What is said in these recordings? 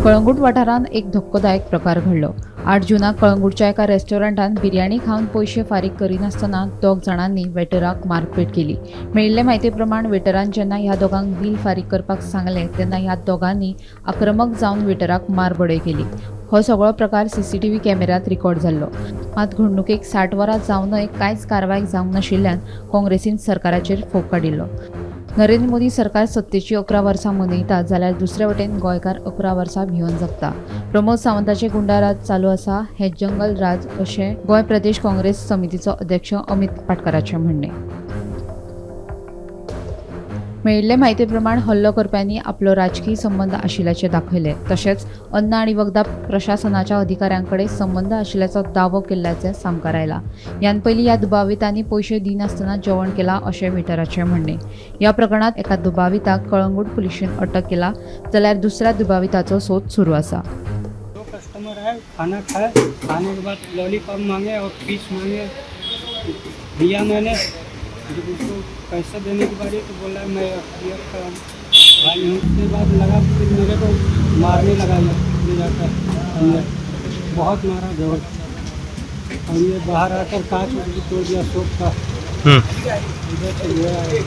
कळंगूट वाठारांत एक धक्कोदायक प्रकार घडलो. 8 जूनाक कळंगूटच्या एका रेस्टॉरंटात बिर्याणी खावन पयशे फारीक करिनासतना दोग जाणांनी वेटराक मारपेट केली. मेळिल्ले म्हायती प्रमाण वेटरान जेन्ना ह्या दोगांक बील फारीक करपाक सांगलें तेन्ना ह्या दोगांनी आक्रमक जावन वेटराक मारबडय केली. हो सगळो प्रकार सीसीटीव्ही कॅमेऱ्यांत रिकॉर्ड जाल्लो. मात घडणुकेक 60 वरां जावनय कांयच कारवाय जावंक नाशिल्ल्यान काँग्रेसीन सरकाराचेर फोग काडिल्लो. नरेंद्र मोदी सरकार सत्तेची 11 वर्सां मनयता जाल्यार दुसरे वटेन गोंयकार 11 वर्सां भिवन जगता. प्रमोद सावंताचे गुंडाराज चालू आसा, हें जंगल राज अशें गोंय प्रदेश काँग्रेस समितीचो अध्यक्ष अमित पाटकाराचें म्हणणें. मेळिल्ले म्हायती प्रमाण हल्लो करप्यांनी आपलो राजकीय संबंद आशिल्ल्याचें दाखयलें. तशेंच अन्न आनी वखदां प्रशासनाच्या अधिकाऱ्यां कडेन संबंद आशिल्ल्याचो दावो केल्ल्याचें सामकार आयलां. ह्यान पयलीं ह्या दुबावितांनी पयशे दिनासतना जेवण केलां अशें वेटराचें म्हणणें. ह्या प्रकरणांत एका दुबाविताक कळंगूट पुलिशेन अटक केला जाल्यार दुसऱ्या दुबाविताचो सोद सुरू आसा. दो कस्टमर आए, खाना खाए, खाने के बाद लॉलीपॉप मांगे और पीस मांगे, दिया मैंने। जब उसको पैसे देने की बारी तो बोला, मैं एफडीए का भाई हूँ। उसके बाद लगा, फिर मेरे को मारने लगा ये ले जाकर अंदर। बहुत मारा जोर और ये बाहर आकर कांच भी तोड़ दिया शॉप का। इधर से गया है।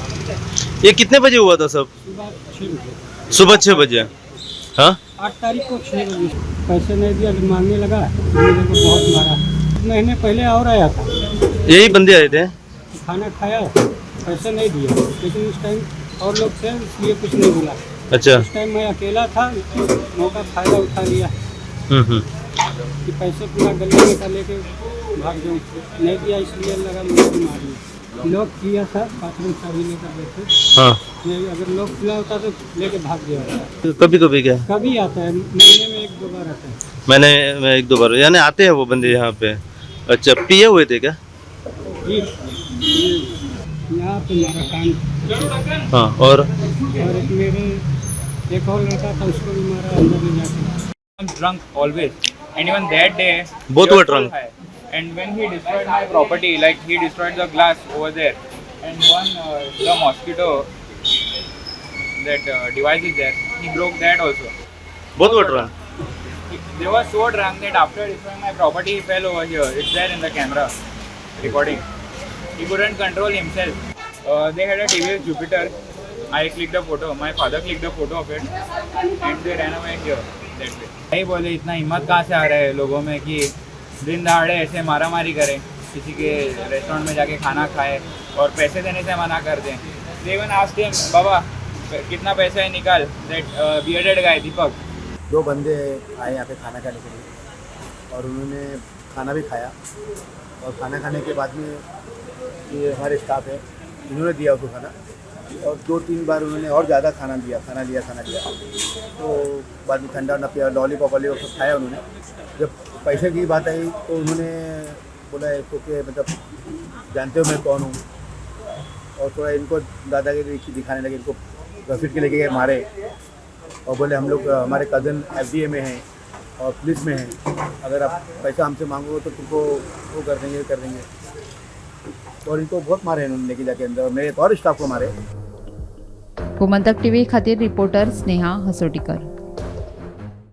ये कितने बजे हुआ था सब? सुबह 6 बजे। सुबह 6 बजे, हाँ। 8 तारीख को 6 बजे। पैसे नहीं दिया तो मांगने लगा, मेरे को बहुत मारा। एक महीने पहले और आया था। यही बंदे आए थे? खाना खाया, पैसे नहीं दिया, लेकिन उस टाइम और लोग थे, इसलिए कुछ नहीं बोला। उस टाइम मैं अकेला था, मौका फायदा उठा लिया हम्म हम्म कि पैसे पूरा गले में का लेके भाग जाऊँ। नहीं दिया, इसलिए लगा मुझे भी मार दिया। लॉक किया था, बाथरूम चाबी लेकर बैठे। नहीं, अगर लॉक खुला होता तो लेके भाग गया होता। कभी कभी क्या? कभी आता है, महीने में एक दो बार आता है। मैंने मैं एक दो बार, यानी आते हैं वो बंदे यहाँ पे। अच्छा, पिए हुए थे क्या? जी, यहाँ पे मारा कान। हाँ, और? और एक मेरे एक और लड़का था, उसको भी मारा अंदर ले जाके। I'm drunk always. And even that day, Both he were was so drunk. high. And when he destroyed my property, like he destroyed the glass over there, and one the mosquito that device is there, he broke that also. Both were drunk. They were so drunk that after destroying my property, he fell over here. It's there in the camera recording. He couldn't control himself. They had a TVS Jupiter. I clicked the photo. My father clicked the photo of it, and they ran away here that way. नहीं बोले, इतना हिम्मत कहाँ से आ रहा है लोगों में कि दिन दहाड़े ऐसे मारा मारी करें, किसी के रेस्टोरेंट में जाके खाना खाए और पैसे देने से मना कर दें। They even asked him, "बाबा, कितना पैसा है, निकाल।" That bearded guy, Deepak. दो बंदे आए यहाँ पे खाना खाने के लिए और उन्होंने खाना भी खाया और खाना खाने के बाद में ये हमारे स्टाफ है, इन्होंने दिया उसको खाना और दो तीन बार उन्होंने और ज़्यादा खाना दिया, खाना लिया, खाना लिया, तो बाद में ठंडा वंडा पिया, लॉलीपॉप वॉलीपॉप सब खाया उन्होंने। जब पैसे की बात आई तो उन्होंने बोला इसको कि मतलब जानते हो मैं कौन हूँ और थोड़ा इनको दादागिरी दिखाने लगे। इनको घसीट के लेके गए, मारे और बोले, हम लोग, हमारे कज़न एफडीए में हैं और पुलिस में हैं, अगर आप पैसा हमसे मांगोगे तो तुमको वो कर देंगे, कर देंगे। और इनको बहुत मारे इन्होंने लेके जाके अंदर और मेरे एक और स्टाफ को मारे। गोमंतक टीव्ही खातीर रिपोर्टर स्नेहा हसोटीकर।